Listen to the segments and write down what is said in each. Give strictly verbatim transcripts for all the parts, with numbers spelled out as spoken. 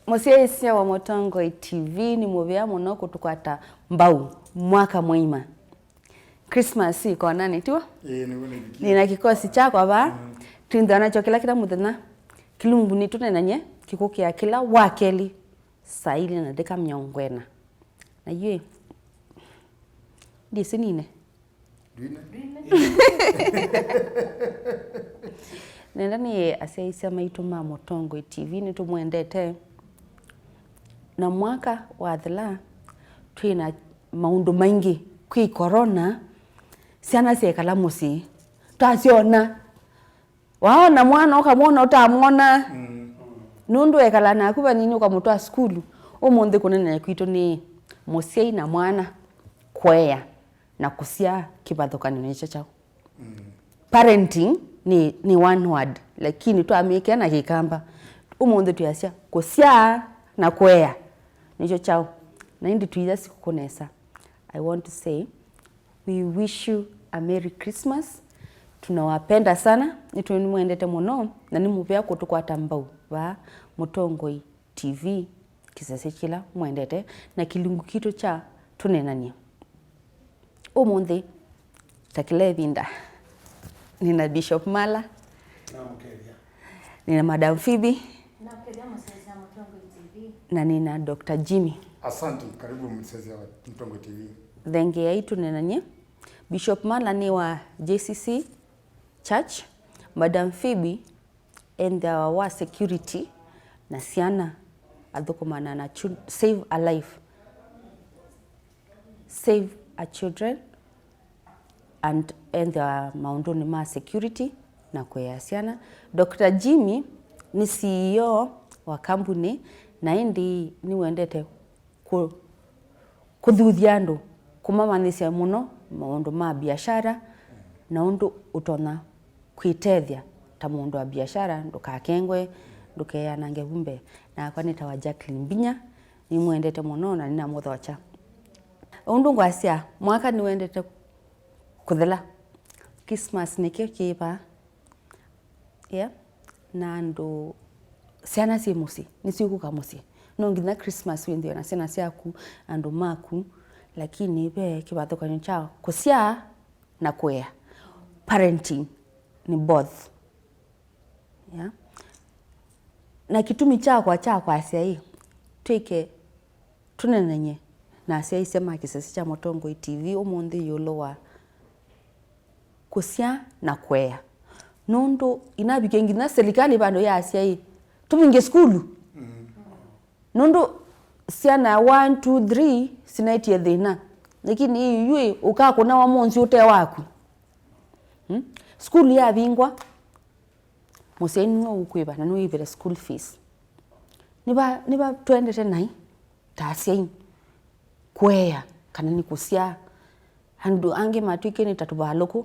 Mũsyaĩĩsya wa Mũtongoi T V, nĩ mũvea mũno kũtũkwata mbau mwaka mũima. Christmas ĩkonanĩ, tiw'o? Ĩĩ, nĩw'o nĩvikie. Nĩna kĩkosi kyakwa vaa. Mm. Twĩnthĩwa nakyo kĩla, kĩla mũthenya. Kĩlungu nĩtũneenany'e kĩkũkĩa kĩla wa kelĩ saa ilĩ na ndĩka mĩongo ĩna. Na yu ĩ, ndĩsĩ nine. Ndwine? Nenda nĩ asyaĩĩsya maitũ ma Mũtongoi T V, nĩtũmwendete. Na mwaka wathela, twĩ na maũndũ maingĩ. Kwĩ corona, syana syekala mũsyĩ. Twasyona. Waona mwana, ũkamwona ũtamwona. Mm. Nũndũ ekala naku vanini, ũkamũtwaa sukulu. Ũmũnthĩ kũneenea kwitũ nĩ mũsyai na mwana, kũea na kũsyaa. Kĩvathũkany'o nĩkyo kyaũ? Mm. Parenting nĩ, nĩ one word, lakini twamĩkĩa na Kĩkamba. Ũmũnthĩ twĩasya kũsyaa na kũea nĩkyo kyaũ? Na ĩndĩ twĩya sikũkũ nesa. I want to say, we wish you a Merry Christmas. Tunawapenda sana. Nĩtwĩmwendete mũno, na nĩ mũvea kũtũkwata mbau vaa Mũtongoi T V, kĩsese kĩla mwendete, na kĩlungu kitũ kya Tũneenany'e. Ũmũnthĩ, ta kĩla ĩvinda, nĩna Bishop Mala, namũkethya, nĩna Madam Phoebe, namũkethya mũsyaĩĩsya Mũtongoi T V, na nĩna Doctor Jimmy. Asante, karibu msyaĩĩsya wa Mũtongoi T V. Thengeai Tũneenany'e. Bishop Mala nĩ wa J C C Church, Madam Phoebe ethĩawa wa security na syana, athũkũmana na chil-, Save a Life, Save a Children, and ethĩawa maũndũnĩ ma security na kũea syana. Doctor Jimmy nĩ C E O wa kambunĩ, na ĩndĩ nĩwendete kũ-, kũthuthya andũ, kũmamanyĩsya mũno maũndũ ma biashara na ũndũ ũtonya kwĩtethya ta mũndũ wa biashara, ndũkakengwe, ndũkeanange vu mbee. Nakwa nĩtawa Jacqueline Mbinya, nĩmwendete mũno na nĩnamũthokya. Ũndũ ngwasya, mwaka nĩwendete kũthela, Christmas nĩkyo kĩ vaa. Yeah. Na andũ, syana syĩ mũsyĩ, nĩsyũkũka mũsyĩ. No nginya Christmas wĩnthĩwe na syana syaku, andũ maku, lakini ve kĩvathũkany'o kya kũsyaa na kũea. Parenting nĩ both. Yeah. Na kĩtumi kyakwa kya kwasya ĩ, twĩke tũneenany'e na asyaĩĩsya ma kĩsese kya Mũtongoi T V ũmũnthĩ ĩũlũ wa kũsyaa na kũea. Nũndũ inavikie nginya silikalĩ vandũ yasya ĩ, tũvinge sukulu. Mm. Nũndũ syana one, two, three sinaetie thĩna. Lakini yu ĩ, ũkakũnawa mũnzĩ ũte waku. Mm? Sukulu yavingwa, mũsyai nĩwe ũkwĩva na nĩwĩvĩte school fees. Nĩva, nĩva twendete naĩ ta asyai, kũea kana nĩ kũsyaa. Andũ angĩ matw'ĩkie nĩ ta tũvalũkũ.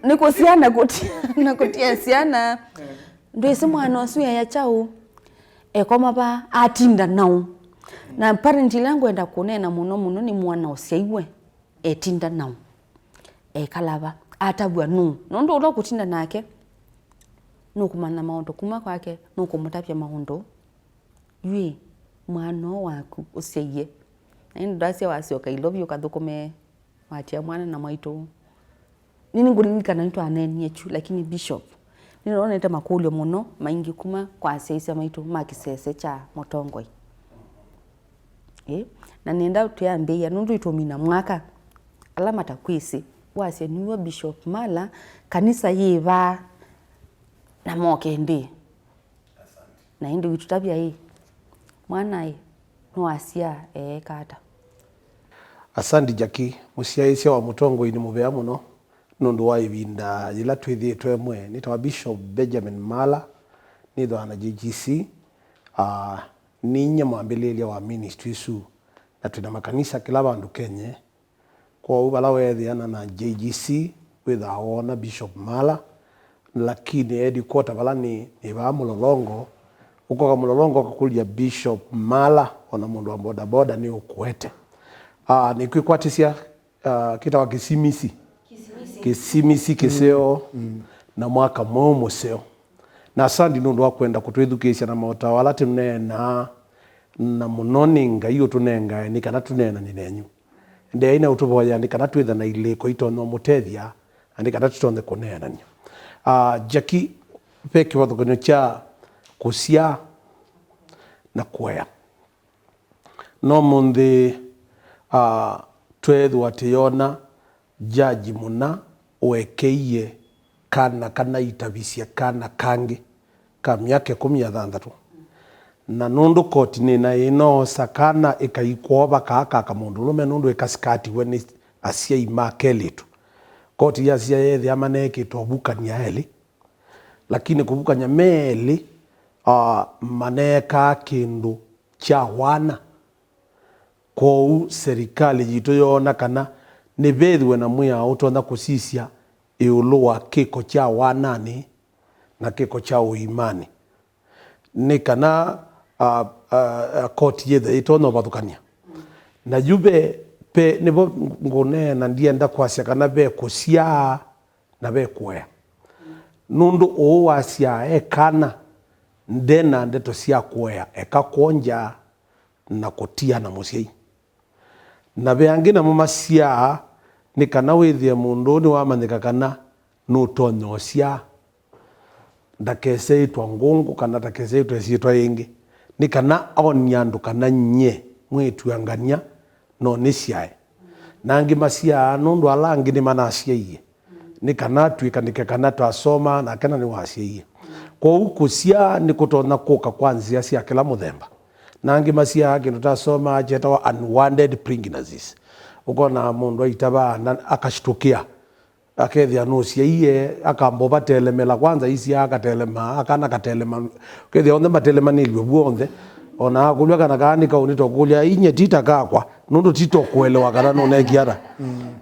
Nĩ kũsyaa na kũtia, na kũtia syana. Ndwĩsĩ mwana ũsu eya kyaũ? Ekoma va, atinda naũ? Na parent ĩla ngwenda kũneena mũno mũno nĩ mwana ũsyaiwe. Etinda naũ? Ekala va? Atavw'a nũũ? Nũndũ ũla ũkũtinda nake nũkũmanya maũndũ kuma kwake, nũkũmũtavya maũndũ. Yu ĩ, mwana ũũ waku ũsyaie, na ĩndĩ ndwasya wasyoka Ilovi ũkathũkũme, watia mwana na mwaitũ. Nini ngũlilikana nĩtwaneenie kyu, lakini Bishop, nĩnonete makũlyo mũno maingĩ kuma kwa asyaĩĩsya maitũ ma kĩsese kya Mũtongoi. Ĩ, na nĩenda twĩambĩĩa, nũndũ ĩtũmina mwaka, ala matakwĩsĩ, wasye nĩw'o Bishop Mala, kanisa yĩ vaa, na moke ndĩ. Na ĩndĩ wĩtũtavya ĩ, mwana ĩ, nĩwasyaa eeka ata? Asante, Jackie. Mũsyaĩĩsya wa Mũtongoi nĩ mũvea mũno nũndũ wa ĩvinda yĩla twĩthĩĩtwe ĩmwe. Nĩtawa Bishop Benjamin Mala, nĩthĩawa na J G C. Ah, ninyie mwambĩlĩĩlya wa ministry ĩsu, na twĩ na makanisa kĩla vandũ Kenya. Kwoou vala weethĩana na J G C, wĩthaa woona Bishop Mala, lakini headquarter vala nĩ, nĩ vaa Mũlolongo. Ũkoka Mũlolongo ũkakũlya Bishop Mala, ona mũndũ wa bodaboda nĩ ũkwete. Ah, nĩkwĩkwatĩsya, ah, kĩtawa kĩsimisi. Kĩsimisi. Kĩsimisi kĩseo. Mm. na mwaka mweũ mũseo. Na asandi nũndũ wa kwenda kũtwĩthukĩĩsya na maũtao ala tũneenaa, na mũno nĩ Ngai ũtũnengae nĩ kana tũneenany'e nenyu. Endeeai na ũtũvoyea nĩ kana twĩthe na ilĩko itonya ũmũtethya, na nĩ kana tũtonye kũneenany'a. Ah, Jackie, ve kĩvathũkany'o kya kũsyaa na kũea. No mũnthĩ, ah, tweethĩwa tũyona jaji mũna ũekeie kana kana itavisye kana kangĩ ka myaka ĩkũmi na thanthatũ. Na nũndũ koti nĩnaĩ, noosa kana ĩkaikwova kaa ka kamũndũlũme nũndũ ĩkasikatiwe nĩ asyai ma kelĩtu. Koti yasya yeethĩa maneekĩte ũvukany'a elĩ, lakini kũvukany'a me elĩ, ah, maneekaa kĩndũ kya wana. Kwoou serikali yitũ yoona kana nĩvethĩwe na mwĩao ũtonya kũsisya ĩũlũ wa kĩko kya wananĩ na kĩko kya ũimanĩ, nĩ kana, ah, ah, ah, koti yĩthe ĩtonya ũvathũkany'a. Na yu ve, ve, nĩvo ngũneena, ndienda kwasya kana ve kũsyaa na ve kũea. Nũndũ ũũ wasyaa e kana, nde na ndeto sya kũea, eka kwongya na kũtia na mũsyai. Na ve angĩ namo masyaa nĩ kana wĩthĩe mũndũ ũũ nĩwamanyĩka kana nũtonya ũsyaa, ndakese ĩtwa ngũngũ kana ndakese ĩtwa ĩsyĩtwa yĩngĩ, nĩ kana aonie andũ kana nyie mwĩĩtu angania no nĩsyae. Na angĩ masyaa nũndũ ala angĩ nĩmanasyaie, nĩ kana atw'ĩkanĩke kana twasoma nake na nĩwasyaie. Kwoou kũsyaa nĩkũtonya kũka kwa nzĩa sya kĩla mũthemba. Na angĩ masyaa kĩndũ tasomaa kyetawa unwanted pregnancies. Ũkona mũndũ aitavaa na akashtukĩa, akethĩa nũsyaie, akamba ũvatelemela, kwanza isyaa akatelema, akana katelema, ũkethĩa onthe matelemanĩlw'e vu onthe. Ona akũlw'a kana kaa nĩ kaũ, nĩtokũlya, "Inyie ti ta kakwa," nũndũ titokũelewa kana nũneekie ata.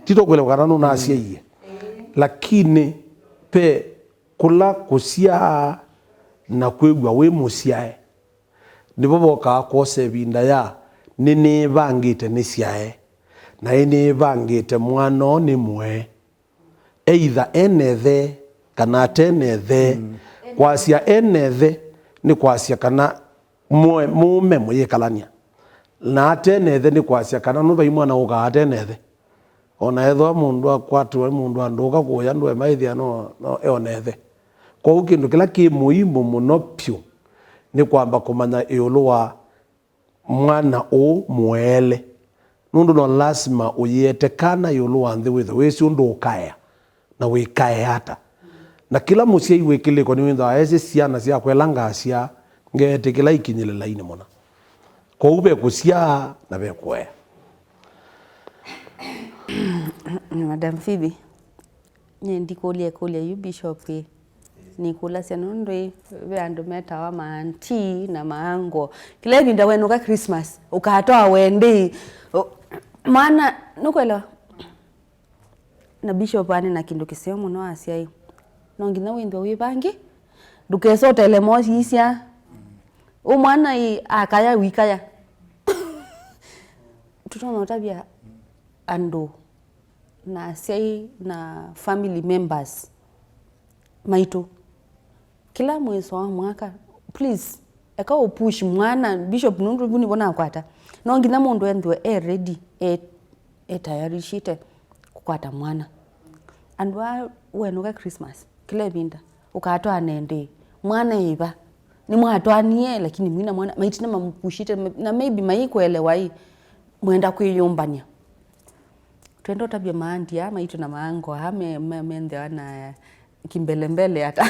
Titokũelewa kana nũnasyaie. Lakini ve kũla kũsyaa na kwĩw'a wĩ mũsyae, nĩvo vokaa kwosa ĩvinda ya, "Nĩnĩĩvangĩte nĩsyae," na, "Nĩnĩĩvangĩte mwana ũũ nĩmũee." Either ene ĩthe kana atene ĩthe. Kwasya ene ĩthe nĩ kwasya kana mũe-, mũũme mũyĩkalany'a, na atene ĩthe nĩ kwasya kana nũvai mwana ũkaa atene ĩthe. O na ethĩwa mũndũ akwatĩwa nĩ mũndũ andũka kũya ndũema ĩthĩa no, no eone ĩthe. Kwoou kĩndũ kĩla kĩ mũimũ mũno vyũ nĩ kwamba kũmanya ĩũlũ wa mwana ũũ mũeele, nũndũ no lasima ũyĩete kana ĩũlũ wa nthĩ wĩthwe wĩsĩ ũndũ ũkaea na wĩkaea ata. Na kĩla mũsyai wĩ kĩlĩko nĩwĩthĩawa esĩ syana syakwa ĩla ngasyaa ngeetĩkĩla ikinyĩle lainĩ mũna. Kwoou ve kũsyaa na ve kũea. Madam Phoebe, nyie ndikũlya ĩkũlyo yu Bishop ĩ, nĩkũlasya nũndũ ĩ, ve andũ metawa maanti na maango. Kĩla ĩvinda wenũka Christmas, ũkatwaa wendĩ. Ũ-, mwana, nũkwelewa? Na Bishop anena kĩndũ kĩseo mũno asya ĩ, no nginya wĩthwe wĩvange, ndũkese ũtelema ũsisya. Ũ mwana ĩ, akaya wĩkaya. Tũtonya ũtavya andũ na asyai na family members maitũ. Kĩla mwĩso wa mwaka, please, eka ũ push mwana, Bishop, nũndũ vu nĩvo nakwata. No nginya mũndũ enthwe e ready, e, e tayarishite kũkwata mwana. Andũ aa wenũka Christmas, kĩla ĩvinda, ũkatwaana ĩndĩĩ. Mwana ĩva? Nĩmwatwaanie, lakini mwina mwana, maitũ nĩmamũpushite, na maybe maikũelewa ĩ, mwenda kwĩyũmbany'a. Twenda ũtavya maandi aa maitũ na maango aa me, me, menthewa na kimbelembele ata.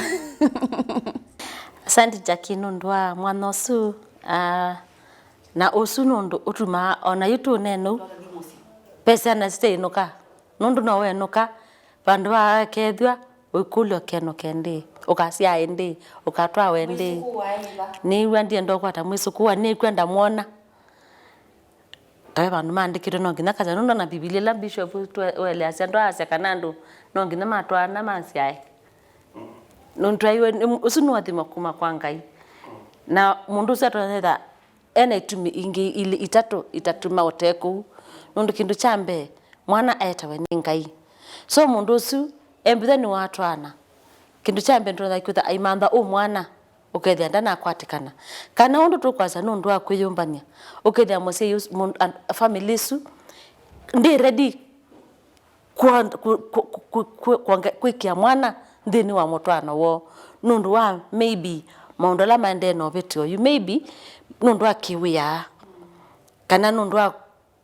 Asante Jackie nũndũ wa mwana ũsu. Ah, na ũsu nũndũ ũtumaa ona yu tũneena ũu, ve syana siteinũka. Nũndũ no wenũka, vandũ va kethwa ũikũlya ũkenũke ndĩĩ, ũkasyae ndĩĩ, ũkatwawe ndĩĩ. Mwĩsũkũ wa ĩva? Nĩw'a ndienda ũkwata mwĩsũkũ wa, nĩkwenda mwona. Tawe vandũ maandĩkĩtwe no nginya kasya, nũndũ na Mbivilia ĩla Bishop twe-, ũeleasya ndwaasya kana andũ no nginya matwaana masyae. Nũndũ twaiwe, nĩ, ũsu nĩ ũathimo kuma kwa Ngai. Na mũndũ ũsu atonya etha ena itumi ingĩ ilĩ, itatũ, itatuma ũte kũu. Nũndũ kĩndũ kya mbee, mwana etawe nĩ Ngai. So mũndũ ũsu, embitha nĩwatwaana. Kĩndũ kya mbee ndũtonya kwĩtha aimantha ũ mwana, ũkethĩa ndanakwatĩkana. Kana ũndũ tũkwasya nũndũ wa kwĩyũmbany'a, ũkethĩa mũsyai ũsu, mũndũ, an-, family ĩsu ndĩ ready kwa, ku, ku, ku, ku, ku, kwonge-, kwĩkĩa mwana nthĩnĩ wa mũtwaano woo, nũndũ wa maybe maũndũ ala maendee na ũvĩtyo yu, maybe nũndũ wa kĩwĩa, kana nũndũ wa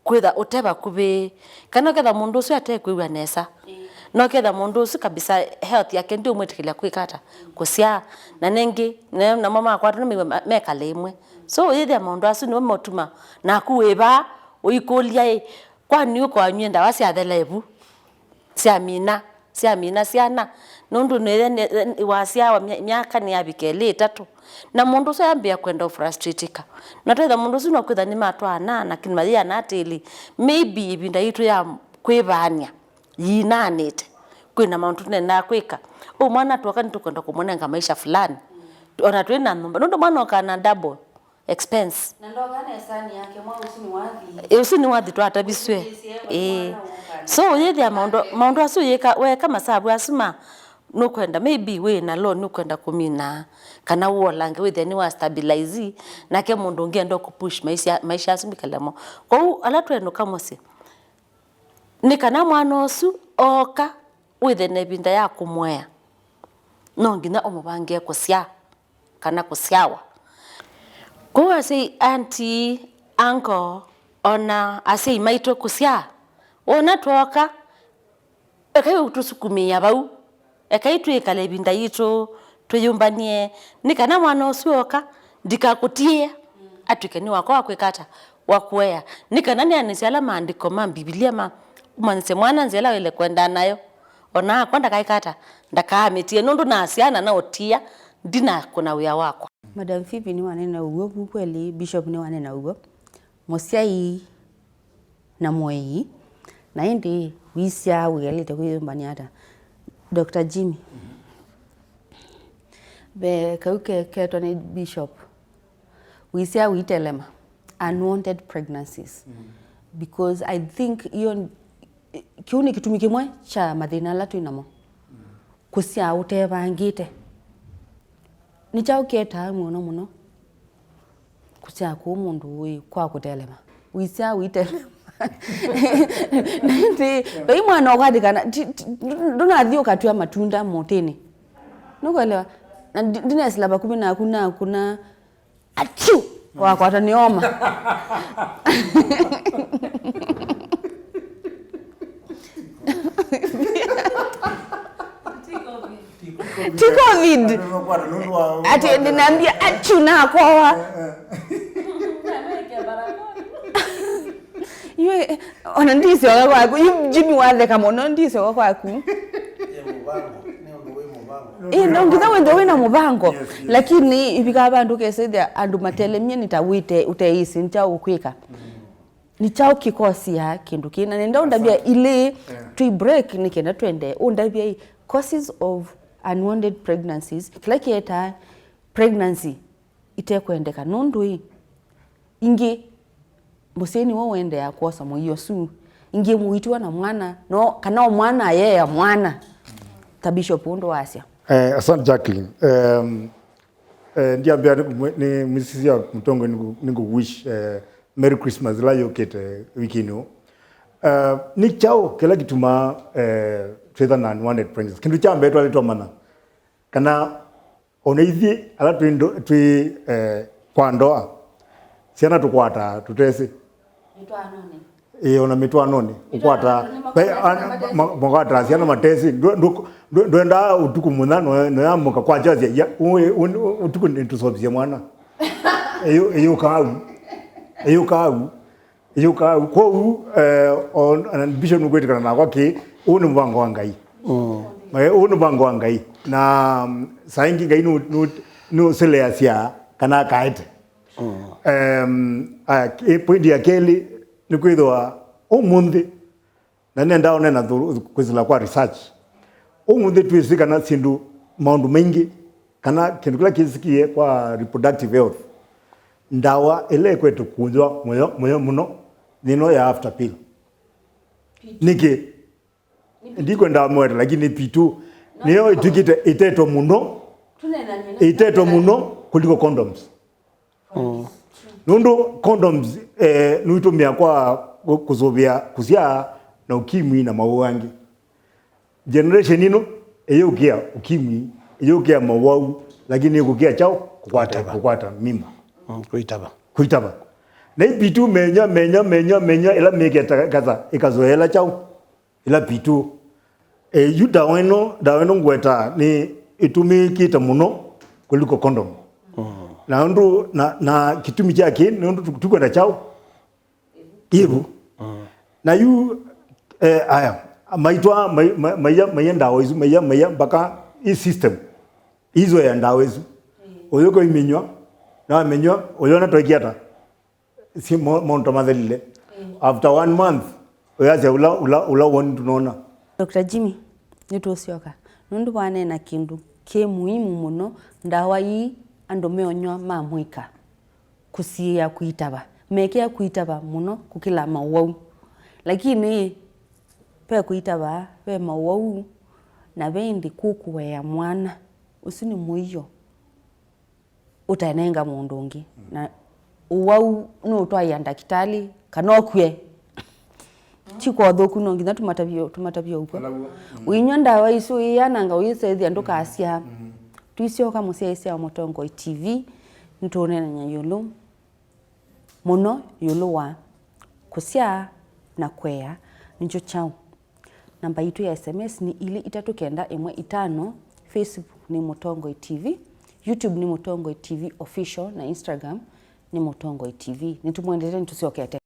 kwĩtha ũte vakuvĩ, kana ũketha mũndũ ũsu atekwĩw'a nesa. Ĩĩ. Na ũketha mũndũ ũsu kabisa health yake ndĩũmwĩtĩkĩlya kwĩka ata, kũsyaa. Na nĩngĩ, na, namo makwatwa nĩ mĩw'a ma-, mekale ĩmwe. So, ũyĩthĩa maũndũ asu nĩmo motuma naku wĩ vaa ũikũlya ĩ, kwani ũkawanywie ndawa syathela ĩvu? Syamina, syamina syana. Nũndũ nĩye nĩ-, wasyawa mya-, myaka nĩyavika ĩlĩ ĩtatũ. Na mũndũ ũsu ayambĩĩa kwenda ũfrustratika. Na twetha mũndũ ũsu no kwĩtha nĩmatwaana, lakini mayĩana atĩlĩ, maybe ĩvinda yitũ ya kwĩvaany'a yĩinaanĩte. Kwĩna maũndũ tũnendaa kwĩka. Ũũ mwana twoka nĩtũkwenda kũmũnenga maisha fulani. Ona twĩ na nyũmba. Nũndũ mwana okaa na double expense. Na ndoka na ĩsani yake, mwa ũsu nĩ wathi. Ĩ, ũsu nĩ wathi twatavisw'e. Ũsu nĩ ĩsĩ, ĩ. Mwana ũka. So, ũyĩthĩa maũndũ, maũndũ asu yĩka, weka masavu asu ma, nũkwenda, maybe wĩ na loan nũkwenda kũmina, kana ũolange wĩthĩa nĩ wa stabilize, nake mũndũ ũngĩ enda kũpush maisha, maisha asu mikalemo. Kwoou, ala twenũka mũsyĩ, nĩ kana mwana ũsu ooka, wĩthĩe na ĩvinda ya kũmũea, no nginya ũmũvangĩe kũsyaa kana kũsyawa. Kwoou asyai, auntie, uncle, ona asyai maitũ kũsyaa, wona twooka, ekai tũsukumĩĩa vau, ekai twĩkale ĩvinda yitũ twĩyũmbany'e, nĩ kana mwana ũsu ooka ndikakũtie, atw'ĩke nĩ wakwa wa kwĩka ata, wa kũea, nĩ kana nĩanĩsye ala maandĩko ma Mbivilia ma ũmanyĩsya mwana nzĩa ĩla waĩle kũendaa nayo. Ona akwa ndakaĩka ata, ndakaamĩtie, nũndũ nasyaa na naũtia, ndinakũna wĩa wakwa. Madam Phoebe nĩwanena ũw'o vu kweli, Bishop nĩwanena ũw'o. Mũsyai na mũei, na ĩndĩ wĩsyaa wĩelĩte kwĩyũmbany'a ata? Doctor Jimmy, ve kau ke-, ketwa nĩ Bishop, wĩsyaa ũitelema, unwanted pregnancies. Because I think iyo, kĩu nĩ kĩtumi kĩmwe kya mathĩna ala twĩ namo. Kũsyaa ũtevangĩte. Nĩ kyaũ kĩetaa mũno mũno kũsyaa kũu mũndũ wĩ kwa kũtelema? Wĩsyaa ũitelema. Na ĩndĩ, vai mwana ũkwathĩkana, ti, ti, ndũnathi ũkatw'a matunda mũtĩnĩ. Nũkwelewa? Na ndi-, ndinesĩla vakuvĩ naku nakũna, atiu! Wakwata nĩ oma. Ti covid. Ati ndinambia atiu nakowa. Yue, ona ndisyoka kwaku. Yu Jimmy watheka mũno, ndisyoka kwaku. Ĩ, no nginya wĩthwe wĩna mũvango. Yes, yes. Lakini ivika vandũ ũkesethĩa andũ matelemie nĩ ta wĩte, ũteĩsĩ nĩ kyaũ ũkwĩka. Nĩ kyaũ kĩkosia kĩndũ kĩĩ? Na nenda ũndavya ilĩ, yeah, twi break nĩ kenda twende. Ũndavya i causes of unwanted pregnancies, kĩla kĩetaa pregnancy itekwendeka. Nũndũ ĩ, ingĩ mũsyai nĩwe ũendeea kwosa mũio ũsu, ingĩ mũitiwa na mwana, no, kana o mwana ayeea mwana, ta Bishop ũndũ wasya. Eh, asante Jacqueline. Um, eh, ndiambia nĩ, nĩ Missus ya Mũtongoi nĩngũ-, nĩngũwish, eh, Merry Christmas ĩla yũkĩte wikinĩ ũũ. Eh, nĩ kyaũ kĩla kĩtumaa, eh, twĩtha na unwanted pregnancies? Kĩndũ kya mbee twalĩ twamanya kana ona ithyĩ ala twĩ ndo-, twĩ, eh, kwa ndoa, syana tũkwataa tũtesĩ. Mĩtwaanonĩ. Ĩĩ, ona mĩtwaanonĩ ũkwataa. Mĩtwaanonĩ makwataa, ma-, makwataa syana matesĩ. Ndũ-, ndũ-, ndũ-, ndwendaa ũtukũ mũna no-, noyamũka kwakya asya, "Ya, ũ-, ũ-, ũ-, ũtukũ nĩtũseũvisye mwana." Ĩyũ-, ĩyũkaa u. Ĩyũkaa u. Ĩyũkaa u. Kwoou, eh, o-, na Bishop nũkwĩtĩkana nakwa kĩ, ũũ nĩ mũvango wa Ngai. Mm. Eh, ũũ nĩ mũvango wa Ngai. Na, mm, saa ingĩ Ngai nũ-, nũ-, nũseleasya kana akaete. Mm. Em, aya, ki-, point ya kelĩ nĩ kwĩthĩwa ũmũnthĩ, na nenda ũnena thũ-, kwĩsĩla kwa research. Ũmũnthĩ twĩsĩ kana syĩndũ, maũndũ maingĩ, kana kĩndũ kĩla kĩsikie kwa reproductive health, ndawa ĩla ĩkwete kũnywa mũyo, mũyo mũno nĩ ĩno ya after pill. Nĩkĩ? Ndikwenda mwete, lakini P two, Nĩyo ĩtw'ĩkĩte ĩteto mũno, ĩteto mũno kũliko condoms. Nũndũ condoms, eh, nũitũmĩa kwa kũ-, kũsũvĩa kũsyaa na ukimwi na maũũ angĩ. Generation ĩno ĩyũkĩa ukimwi, ĩyũkĩa mawau, lakini ĩkũkĩa kyaũ? Kũkwata, kũkwata mimba. Mm, kũitava. Kũitava. Na ipitu menya, menya, menya, menya, ĩla mĩketa katha ĩkazoela kyaũ? Ĩla pitu. E, yu ndawa ĩno, ndawa ĩno ngweta nĩ ĩtũmĩkĩte mũno kũliko condom. Mm. Na ũndũ, na, na kĩtumi kyake nĩ ũndũ tu-, tukwenda kyaũ? Ĩvu. Mm. Na yu, eh, aya, maitwa, mai-, ma-, maiya, maiya ndawa isu, maiya, maiya mpaka i system. Izoea ndawa isu. Mm. Ũyũ ko iminywa, na waminywa, ũyũ na twaikia ata? Si mo-, maũndũ ta mathelile. Mm. After one month, ũyasya ũla, ũla, ũla woni tunaona. Doctor Jimmy, nĩtũsyoka. Nũndũ waneena kĩndũ kĩ muhimu mũno, ndawa ii andũ meonywa mamwĩka kũsiĩĩa kũitava. Mekĩa kũitava mũno kũkĩla mawau. Lakini ve kũitava, ve mawau, na ve ĩndĩ kũkũea mwana. Ũsu nĩ mũio ũtanenga mũndũ ũngĩ. Na ũwau nũũtwaĩa ndakĩtalĩ kana ũkw'e. Ti kwa ũthũku, no nginya tũmatavye, tũmatavye ũkw'o. Ũinywa ndawa isu, ũiananga, ũisethya ndũkasya. Twisyoka Mũsyaĩĩsya wa Mũtongoi T V, nĩtũũneenany'a ĩũlũ mũno ĩũlũ wa kũsyaa na kũea nĩkyo kyaũ. Namba yitũ ya S M S nĩ ilĩ itatũ kenda ĩmwe itano, Facebook nĩ Mũtongoi T V, YouTube nĩ Mũtongoi T V Official, na Instagram nĩ Mũtongoi T V. Nĩtũmwendete, nĩtũsyokete.